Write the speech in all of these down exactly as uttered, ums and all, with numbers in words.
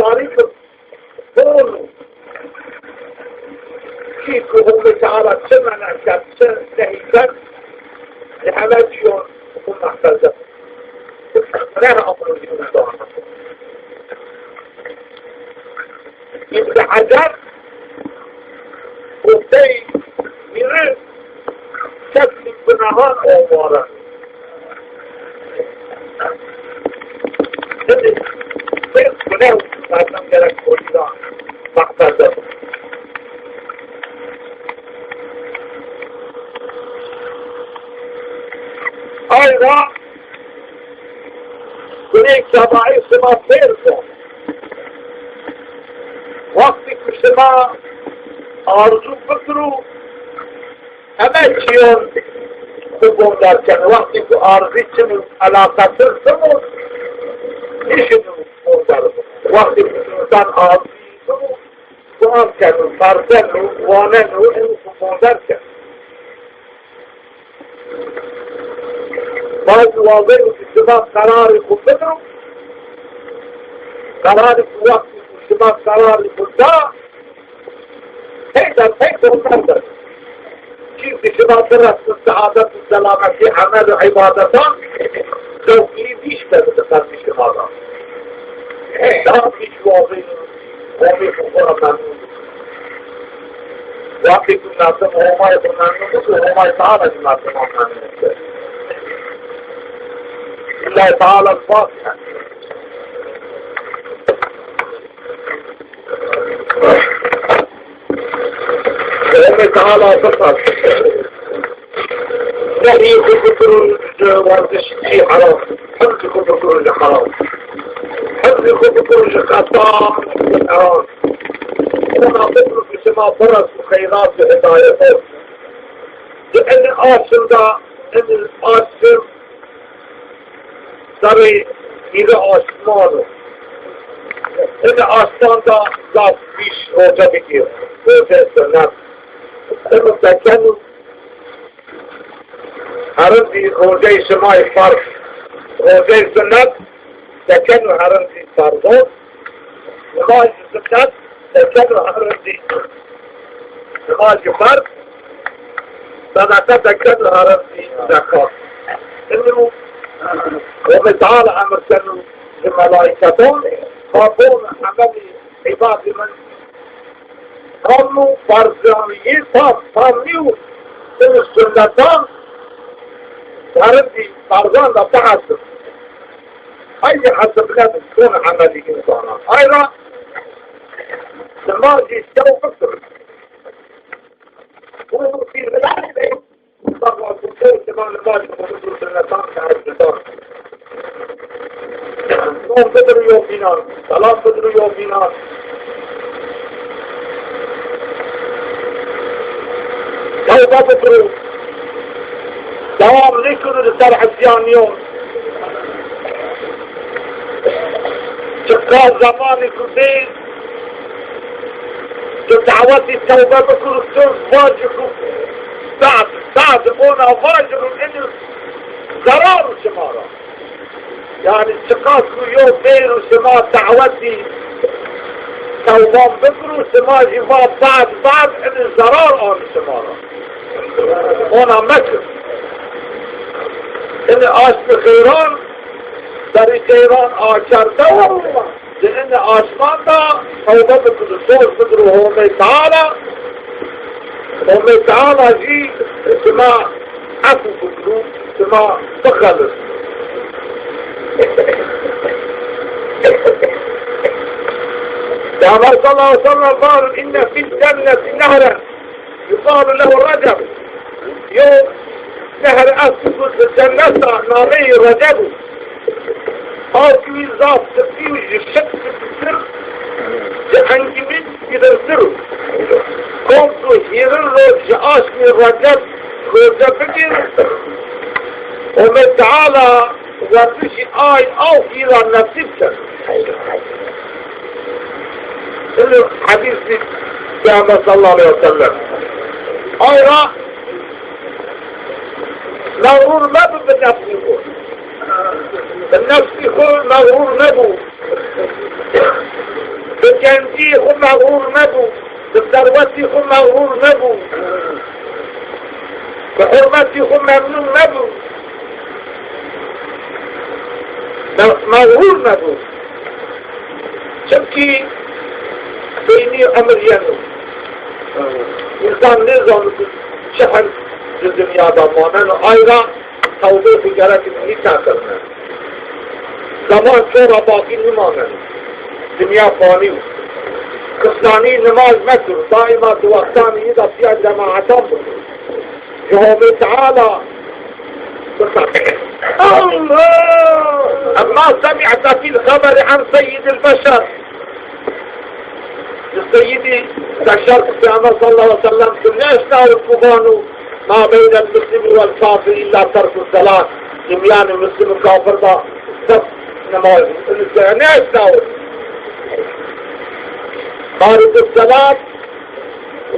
Tarîk bol. Çî ku Homê Teala çi mena kerd, çi nehî kerd, li heme çîyon xwu mehfeze. Neh amrû zî dana. Îbn Hecer goftey mîri kesî gunehan omare. Hindî pênc guneh merdem gerek polî ra mehfeze. Ay ra guney sebayî şima pêr bo. Wextê ku şima arzû bikiro, heme çîyon xwu bondar keno. Wextê ku arzî çin û eleqetir bimon, nişinû bondar bikiro. Wextê ku însan arzî bimon, sual keno, perseno, waneno, eno xwu bondar keno. Bazî wazeno ki şima qerarê xwu bidin, qerarê ki wextê ku şima qerarê xwu da, pey der pey bondar beno. Çimkî şima biresnin seadet û selametî emel û îbadetan, zewqlî vîş beno di qelbî şima de. Daha vîş wazeno. Homê xwu xwu ra memnun bikir. Wextê ku merdim Homayê xwu memnun bikir, Homayê Teala jî merdiman memnun bikir. Lillahî Teala el-Fatiha. Homê Teala bipas. Nehyê xwu bikirin ji werzişî heram. Hifzê xwu bikirin ji heram. Hifzê xwu bikirin ji xetan, heram. Ona bikirin ku şima biresno xeyrat û hidayet. Di ini aşm de, ini aşm serê hîrê aşman o. Ini aşman de zaf vîş roce bigîr. Roce sunet. Ino dekeno herindî roceyê şima yê ferz. Roceyê sunet dekeno herindî ferzon. Nimajê sunet dekeno herindî nimajê ferz. Sedeqe dekeno herindî zekat. Ino Homê Teala emir keno ji melaîketan, ma bon emelî îbadê min tam û ferzanî yê tam, tam nîyo, ino sunetan herindî ferzan de bihesib. Ay hesib nebin, son emelî însanan. Ay ra nimajî şew bikirin. Û pîrvilay bey, Selam bidir yo bînan. Selam bidir yo bînan. Tewbe bidir. Dewam nêkir di ser îsyanîyon. Çiqa zemanî ku bê, tu dawetî tewbe bikir û tu vacî ku bad, bad ona vacî û ini zerar şima ra. Yanî çiqas ku yo bêro şima dawetî tewban bikir û şima jî va bad, bad, ini zerar anî şima ra. Ona mekir. Ini aşmî xeyran, serê ceyran a çardew, di ini aşman de tewbe bikir û soz bidir û Homê Teala, Homê Teala jî şima efû bikir û şima bixelis. Peyxamber sallallahu aleyhi ve sellem var, inne fil cenneti nehre. Yuqalu lehu Receb. Yo nehr est ku di cennet de nameyî Receb o. Aw ki wî zaf spî û ji şik spîtir, ji engimîn spîtirtir o. Kom ku hîrin roj ji aşmî Receb roje bigîr, Homê Teala werzişî ay aw hîra nesîb keno. Ino hedîsî Peyxamber sallallahu aleyhi ve sellem. Ay ra mexrûr mebû bi nefsî xwu. Bi nefsî xwu mexrûr mebû. Bi gencî xwu mexrûr mebû, bi serwetî xwu mexrûr mebû, bi hurmetî xwu memnûn mebû. Me-, mexrûr mebû. Çimkî beynî emir yeno. Însan nêzano ki çi hend di dinya de maneno. Ay ra tewbê xwu gerek nîta kirine. Zeman to ra baqî nîmaneno. Dinya fanî yo. Kistanî nimaj mekir. Daîma di wextanî yi de pîya cemaetan bikir. Ji Homê Teala bixebite. Allah! Emma semî'te fîl xeberi an seyyidil beşer. Ji Seyyidî Beşer Peyxamber sallallahu aleyhi ve sellem tu nêşnawit ku vano, "Ma beynel muslimi wel kafir illa terkus selat." Di mîyanê muslim û kafir de seb nimaj. Unu tu nêşnawit. Tarikus selat,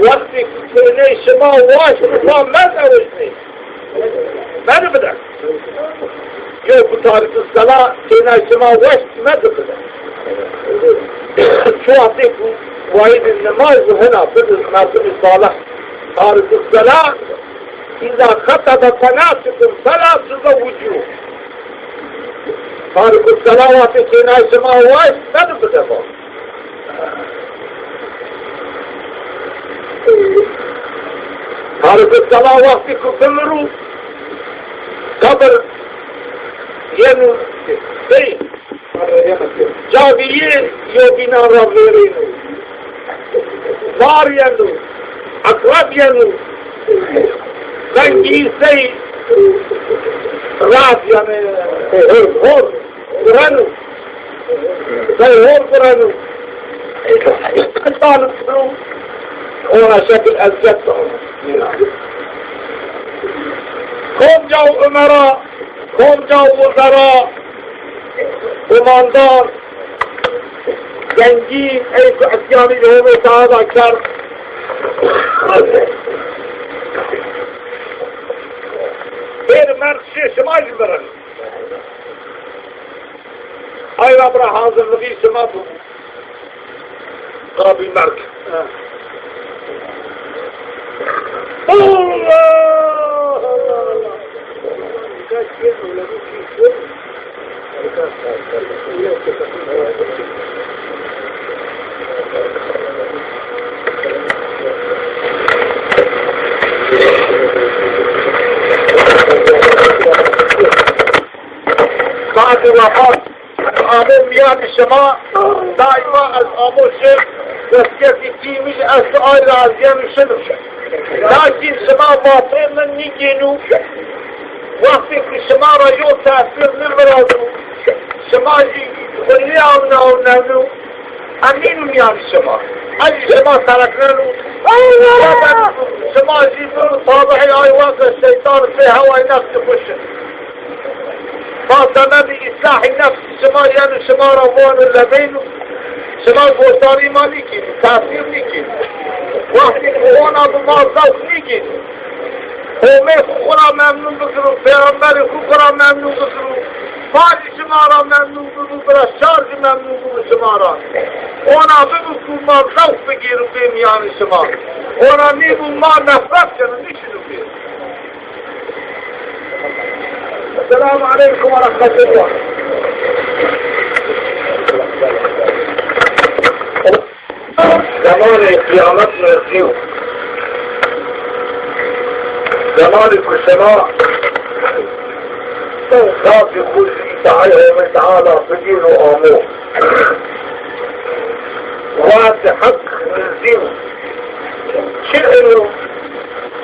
wextê ku kêney şima waşt, wa mezewijnê. Meni bide. Yo ku tarikus sela têna şima weş medi bide. Şu wextê ku wayîrê nimaj û hina bidi merdimî salih. Tarikus sela îza xetebe tenasikum fela tuzewwicû. Tarikus sela wextê têna şima weş medi bide ba. Tarikus sela wextê ku bimiro, qebir yeno sey. Cavî yê yewbînan ra vêrêno. Mar yeno, eqreb yeno, vengî sey rad, yanî hor gureno. Sey hor gureno. Talib biro, ona şekil eziyet da. Komca umera, komca wezera, kumandan, zengîn, ey ku îsyanî li Homê Teala kerd. Pêr merd şê şima jî mirin. Ay ra bira hazirlixî şima bû. Qabî merg. Ha. Allah! Allah! Allah! Saetê wefat ez amo mîyanî şima, daîma ez amo şi, destkeftî kî mi jî esto, ay ra ez yeno şino. Lakîn şima vateyê mi nîgêno, wextê ku şima ra yo tesîr nêvirazo, şima jî xwu nêawna ewneno. Emîn mîyanî şima. Ez jî şima terekneno. Şima jî bino tabihê ay weke şeytan pê hewayê nefsî xwu şin. Ma semedê îslahê nefsî şima yeno şima ra vano lebeyno. Şima goşdarî ma nîkî, tesîr nîkî. Wextê ku ona bi ma zewq nîkî. Homê xwu xwu ra memnûn bikiro, pêxemberê xwu xwu ra memnûn bikiro. Ma jî şima ra memnûn bibû, bira şar jî memnûn bibû şima ra. Ona bibû ku ma zewq bigêrû bê mîyanê şima. Ona nêbû ma nefret keno, nişinû bê. Esselamu aleykum ve rahmetullah. Zemanê qîyamet nezdî yo. Zemanê ku şima zafî xwu ji îtaetê Homê Teala bigêro amo. Wextê heq nezdî yo. Çi ino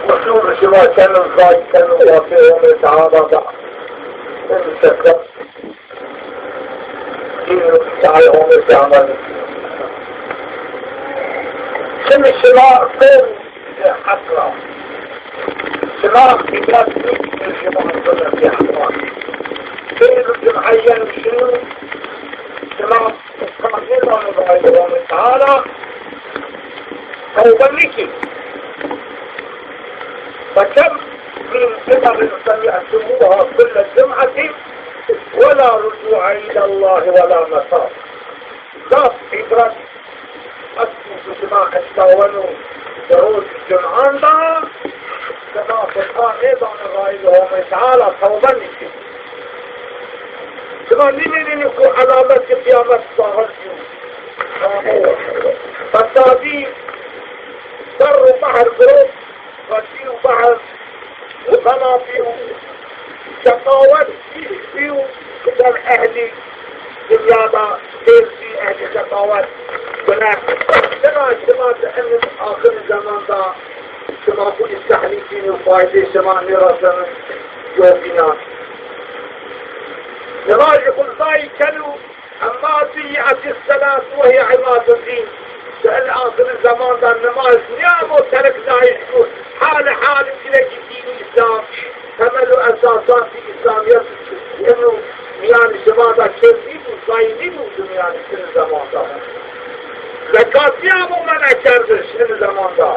usul şima keno, zay keno, wextê Homê Teala da. Ino sefer. Dîn û îtaê Homê Peyxember. Çimî şima qewm bi heq ra. Şima îbret nîkî şima bi heq ra. Seyr û cum'e yeno şino, şima qadê dano bi Homê Teala. Tewbe nîkî. فكم من عبر سمعتموها كل جمعة ولا رجوع إلى الله ولا مصير. Zaf îbret Esto ku şima eştaweno di rojê cuman da, şima fitra nêdano rayîrê Homê Teala tewbe nîkî. Şima nîvînî ku elametê qiyamet zahir bîyo. Fesadî ser û behr girot, Wezîr û behs û xelafî û şeqawet vîş bî û ser ehlî dinya de têr zî ehlî şeqawet bine. Şima, şima di enî axirî zeman de şima xwu îstehlîkîn û faydê şima nêrasenin yobînan. Nimajê xwu zayî keno. Ema zî ye'tî selat we hiye imadu dîn. Di el axirî zeman de nimaj nîyamo teriknayîş ku hali hali girêkî dînî Îslam, temel û esasatî Îslamîyet ino mîyanî şima de kêm nîbû, zayî nîbû di mîyanî şinî zeman de. Zekat nîyamo mena kerdiş inî zeman de.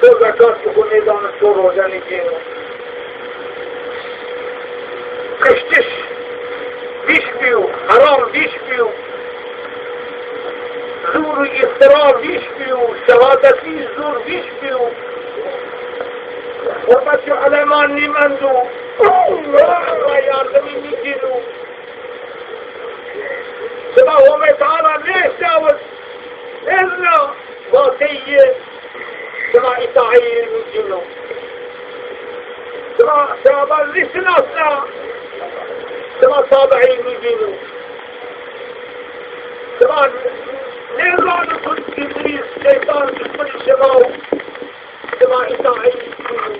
To zekat ki xwu nêdano, to roje nêgêno. Kiştiş vîş bîyo, heram vîş bîyo. Zûr û îftira vîş bîyo, şehadetî zûr vîş bîyo. Hurmetî uleman nîmendo. Yardimî nîgêno. Şima Homê Teala nêştawit. Nêzna vateyî yê. Şima îtaeyî nîcîno. Şima, şima nîşinasna, şima tabiî nîbîno. Şima nêzano ku Îblîs, şeytan, duşmenî şima o. Şima îtaeyî nîbîno.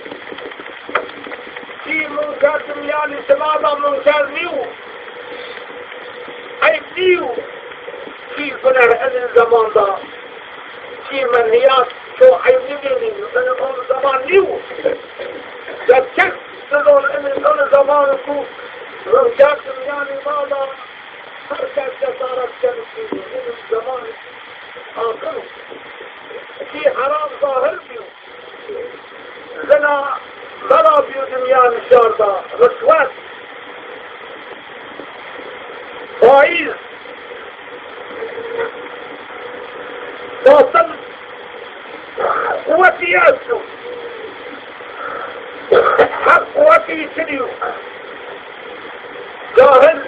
Kî munker, yanî şima da munker nîyo. Eyb nîyo. Kî guner enî zeman da. Kî menhîyat to eyb nîvînî, enî on zaman nîyo. Ya kes bizon enî on zaman ku rinca dinya nî ma da her kes cesaret keno kî enî zaman axir o. Kî heram zahir bîyo. Zina bela bîyo dinya nîşar da, rişwet, faîz, batil quwetî esto. Heq quwetî çinî yo. Cahil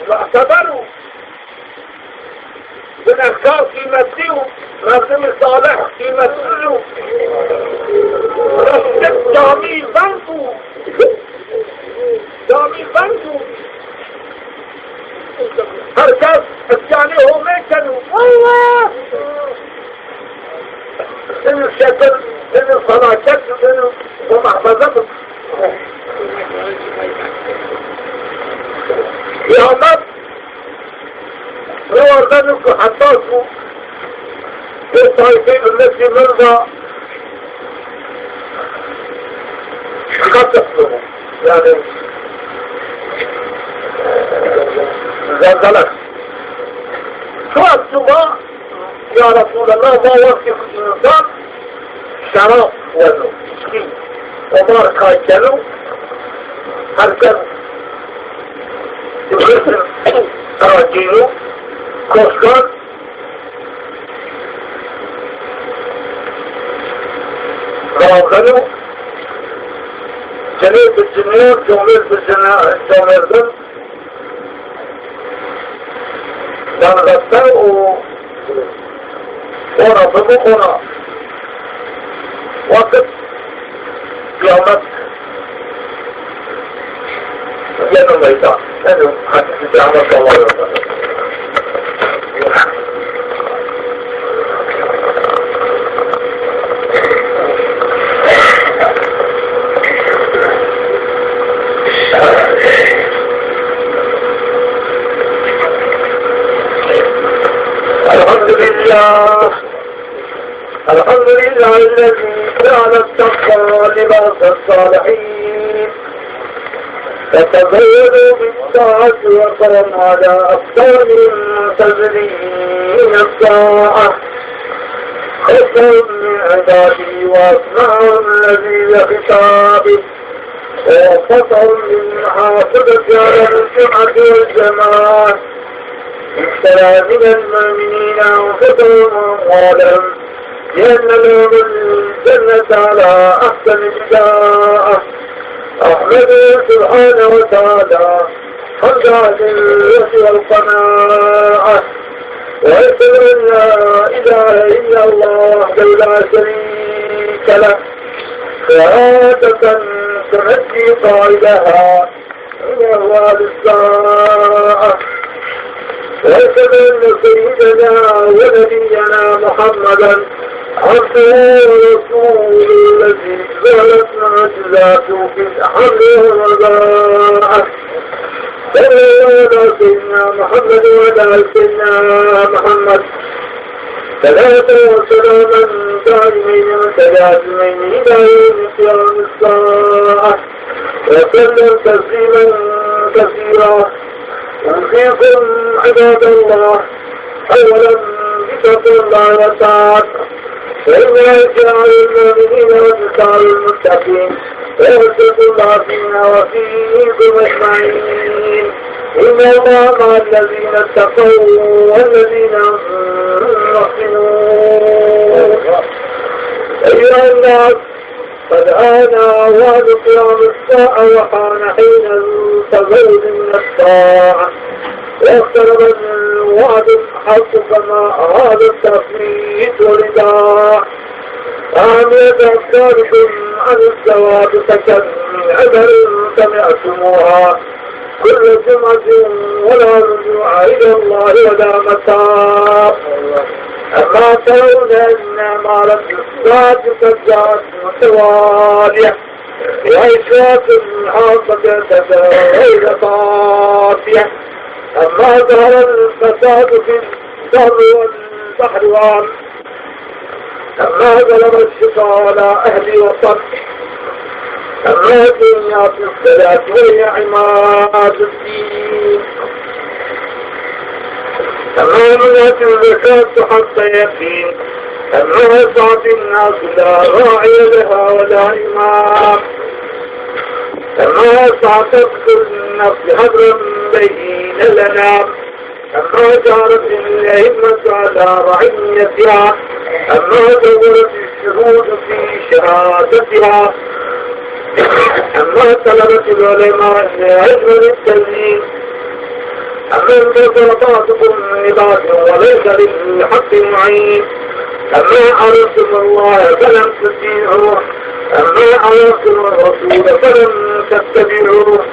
muteber o. Gunehkar qîmetli yo, merdimî salih qîmetsiz o. Riştik camî veng o. Camî veng o. Her kes isyanê Homê keno. Wallah! Ino şekil, ino felaket, ino xwu mehfeze bik. Qîyamet rewardeno ku heta ku pê tayfê milletî mirda qet bibû. Yanî zelzele. Çiwa çû va, ya Resulallah, va wextê ku însan şerab weno, îçkî, qumar kay keno, her kes dewletin ra gêno, koşkan, xirabzeno, cinê bi cinîyan, comêrd bi cina-, comêrdin, Yanî, reste û ona bibo ona. Waqit qîyamet yeno meydan. Eno hadîsî Peyxamber sallallahu aleyhi ve sellem. الحمد لله. الحمد لله الذي جعل التقوى لباس الصالحين. وتزودوا بالطاعة وكرم على أقدامهم منتظرين الساعة. خصهم من عباده وأصنعهم الذي بخطابه ووفقهم للمحافظة على الجمعة والجماعة. اشترى من المؤمنين أنفسهم وأموالهم بأن لهم الجنة على أحسن البضاعة. أحمده سبحانه وتعالى حمد أهل الرشد والقناعة، وأشهد أن لا إله إلا الله وحده لا شريك له، شهادة تنجي قائلها من أهوال الساعة. وأشهد أن سيدنا ونبينا محمدا عبده ورسوله الذي ظهرت معجزاته في الحمد والرضاعة. صلى الله على سيدنا محمد وعلى آل سيدنا محمد. صلاة وسلاما دائمين متلازمين إلى يوم قيام الساعة. وسلم تسليما كثيرا. أوصيكم عباد الله أولا بتقوى الله وطاعته، فإنه شعار المؤمنين ومثال المتقين، وحجة الله فينا وفيكم أجمعين. إن الله مع الذين اتقوا والذين هم محسنون. أيها الناس، قد آن أوان قيام الساعة وحان حين ينتظر منا الطاعة، واقترب الوعد الحق فما أراد التثبيت والإيضاح. أهمية أفكاركم عن الزواج فكم من عبر سمعتموها كل جمعة ولا رجوع إلى الله ولا متاب. أما ترون أن أمارة الساعة قد جاءت متوالية وأشراطها قد أتت غير خافية. أما ظهر الفساد في البر والبحر والأرض. أما ظلم الشقاء على أهل وطن. أما الدنيا في الصلاة وهي عماد الدين. أما منعت الزكاة حق يقين. أما وسعت الناس لا راعي لها ولا إمام. أما وسعت كل الناس حبرا بين لنا. أما جارت الأئمة على رعيتها، أما دورت الشهود في شهادتها، أما طلبة العلماء العلم للتدين، أما انتصر بعضكم لبعض وليس للحق معين، أما عرفتم الله فلم تطيعوه، أما عرفتم الرسول فلم تتبعوه،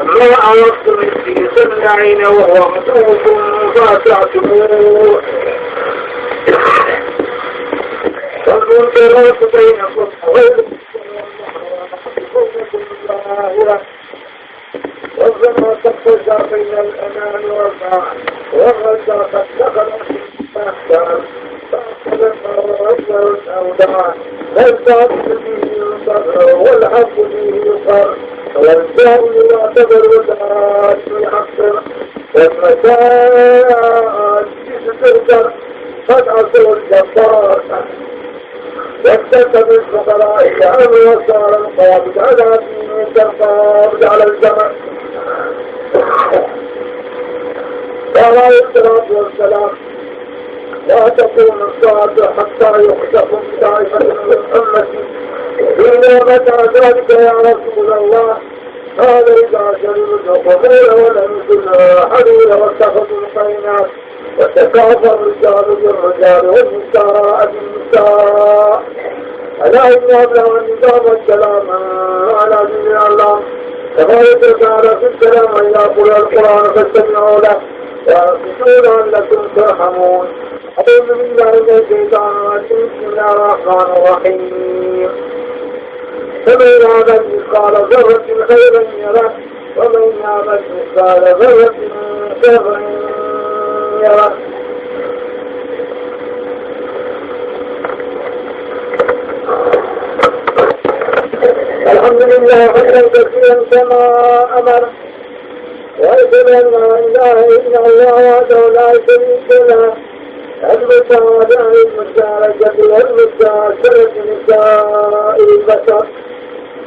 أما عرفتم إبليس اللعين وهو عدوكم فأطعتموه. فالمنكرات بينكم غير المنكرات بينكم ظاهرة. والزنا تقتضى بين الأمان والمعان، والرجا قد دخل في الأحكام، فأخذ الرجل الأوداع، والباطل به ينصر، والحق به يقر، والجاهل يعتبر والعاصي يحقر، والمساجد تهجر، قد عصوا الجبار. واكتسب الفقراء الأمر وصار القابض على دينه كالقابض على الجمر. قال عليه الصلاة والسلام: لا تقوم الساعة حتى يخطف بطائفة من أمتي. قيل: ومتى ذلك يا رسول الله؟ قال: إذا شربوا الخمور ولبسوا الحرير واتخذوا القينات. وتكافأ الرجال بالرجال والنساء بالنساء. ألا إن أبلغ النظام والسلام على دين الله. كما يترك على في الكلام إذا قرئ القرآن فاستمعوا له وأنصتوا لعلكم ترحمون. أعوذ بالله من الشيطان الرجيم. بسم الله الرحمن الرحيم. فمن يعمل مثقال ذرة خيرا يره، ومن يعمل مثقال ذرة شرا يره. الحمد لله حمدا كثيرا كما أمر. وأشهد أن لا إله إلا الله وحده لا شريك له، المتعال عن المشاركة والمشاكلة لسائر البشر.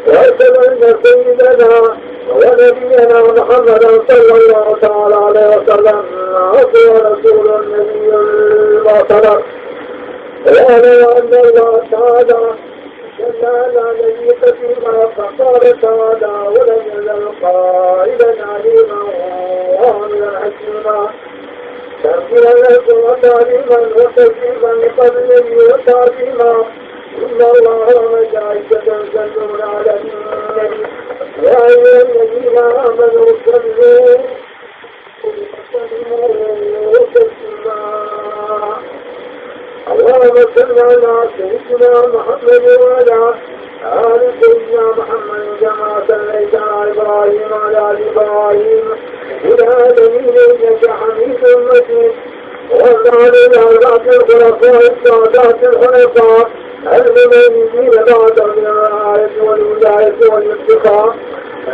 وأشهد أن سيدنا ونبينا محمدا صلى الله تعالى عليه وسلم عبده ورسوله النبي المرسل. واعلم أن الله تعالى جل على نبي قديما، فقال تعالى: "ولم يزل قائلا عليما وعاملا حكيما". تنزيلا لكم وتعليما وتشريفا لقدره وتعظيما. إن الله وملائكته يصلون على النبي، يا أيها الذين آمنوا صلوا وسلموا تسليما. اللهم صل على سيدنا محمد وعلى آل سيدنا محمد كما صليت على إبراهيم وعلى آل إبراهيم في العالمين إنك حميد مجيد. وارض عن الأربعة الخلفاء السادات الحنفاء المميزين بعدهم بالرعاية والولاية والاتقاء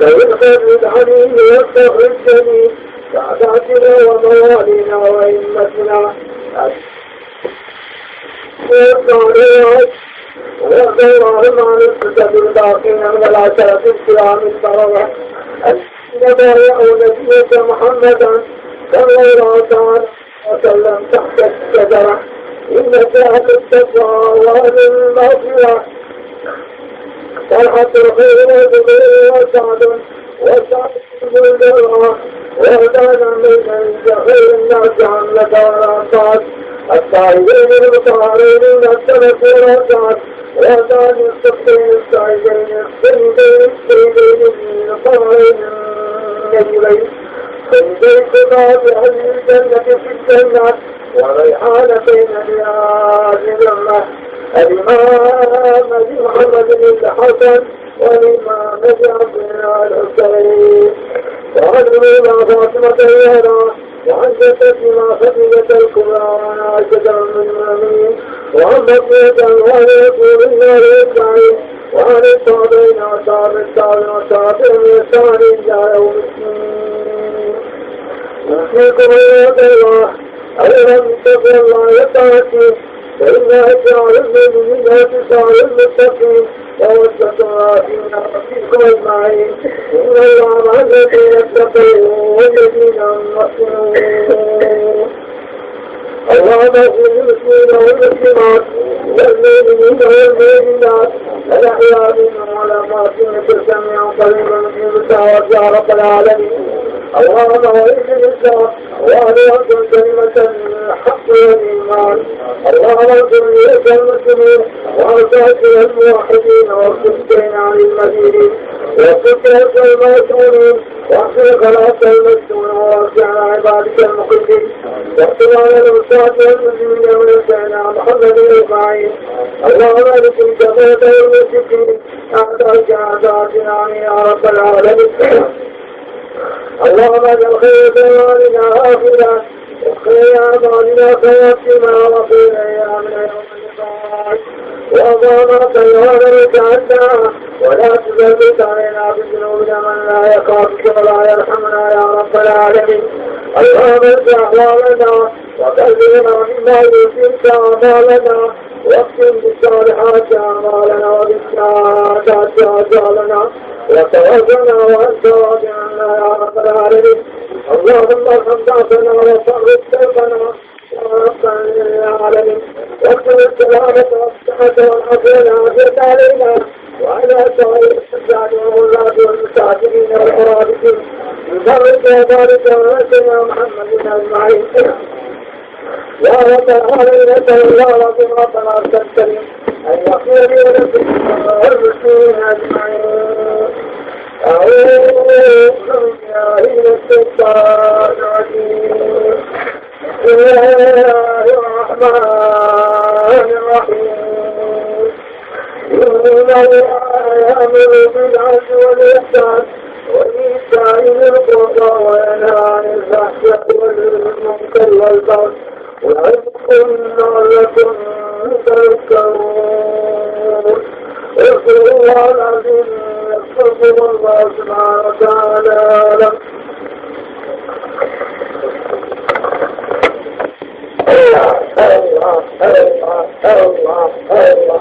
ذوي الفضل العليم والفخر الجليل ساداتنا وموالينا وأئمتنا الشيوخ الصالحين. وارض اللهم عن السادة الباقين والعشرة الكرام البررة الذين بايعوا نبيك محمدا صلى الله تعالى وسلم تحت الشجرة. إنك أهل التقوى وأهل المغفرة. طلحة الخير وزبير وسعد وسعد بن زرارة. وأهدانا بين يدي خير الناس عمك ولا سعد. الطاهرين المطهرين من الدنس والأوساخ. وأهدانا الصدقين السعيدين السيدين السيدين الطاهرين النجيبين. سيدي الشباب أهل الجنة في الجنة وريحانتين في أهل الجنة. الإمام أبي محمد الحسن والإمام أبي عبد الله الحسين. وعن أمنا فاطمة الزهراء وعن جدتنا خديجة الكبرى وعن عائشة أم المؤمنين وعن بقية أزواج رسول الله أجمعين. وعن التابعين وتابع التابعين وتابعهم بإحسان إلى يوم الدين. أوصيكم عباد الله أولا بتقوى الله وطاعته، فإنها شعار المؤمنين وخصال المتقين ومودة فيما فيكم أجمعين. إن الله مع الذين اتقوا والذين هم محسنون. اللهم اغفر للمسلمين والمسلمات والمؤمنين والمؤمنات الأحياء منهم والأموات إنك سميع قريب مجيب الدعوات يا رب العالمين. اللهم أعز الإسلام وأهل الأرض كلمة الحق والإيمان. اللهم انصر جيوش المسلمين وأرجاء الموحدين واكشف كيد المدينين وفك أسر المأسورين. واغفر خلاص المسجون ووسع على عبادك المخلصين. واكتب على العصاة والمجرمين من سيدنا محمد أجمعين. اللهم ألك الكفرة والمشركين أعداءك أعداء الدين يا رب العالمين. اللهم اجعل خير أيامنا آخرة وخير أعمالنا خواتمها وخير أيامنا يوم اللقاء. اللهم تجعلنا ولا تسلط علينا بذنوبنا من لا يخافك ولا يرحمنا يا رب العالمين. اللهم اصلح أحوالنا وبلغنا مما يرضيك آمالنا واختم بالصالحات أعمالنا وبالشهادات آجالنا وتوفنا وأنت راض عنا يا رب العالمين. اللهم ارحم ضعفنا وفرج كربنا يا رب العالمين. واكتب السلامة والصحة والعفو والعافية علينا وعلى سائر الحجاج والغزاة والمسافرين والمرابطين بفضلك وبارك على سيدنا محمد أجمعين. يا رب العالمين، نسأل الله العظيم ربنا الكريم أن يغفر لي ولكم وللمسلمين أجمعين. أعوذ بالله من الشيطان الرجيم. بسم الله الرحمن الرحيم. إن الله يأمر بالعدل والإحسان وإيتاء ذي القربى وينهى عن الفحشاء والمنكر والبغي يعظكم لعلكم تذكرون. اذكروا الله العظيم يذكركم والله سبحانه وتعالى أعلم. الله، الله، الله، الله، الله.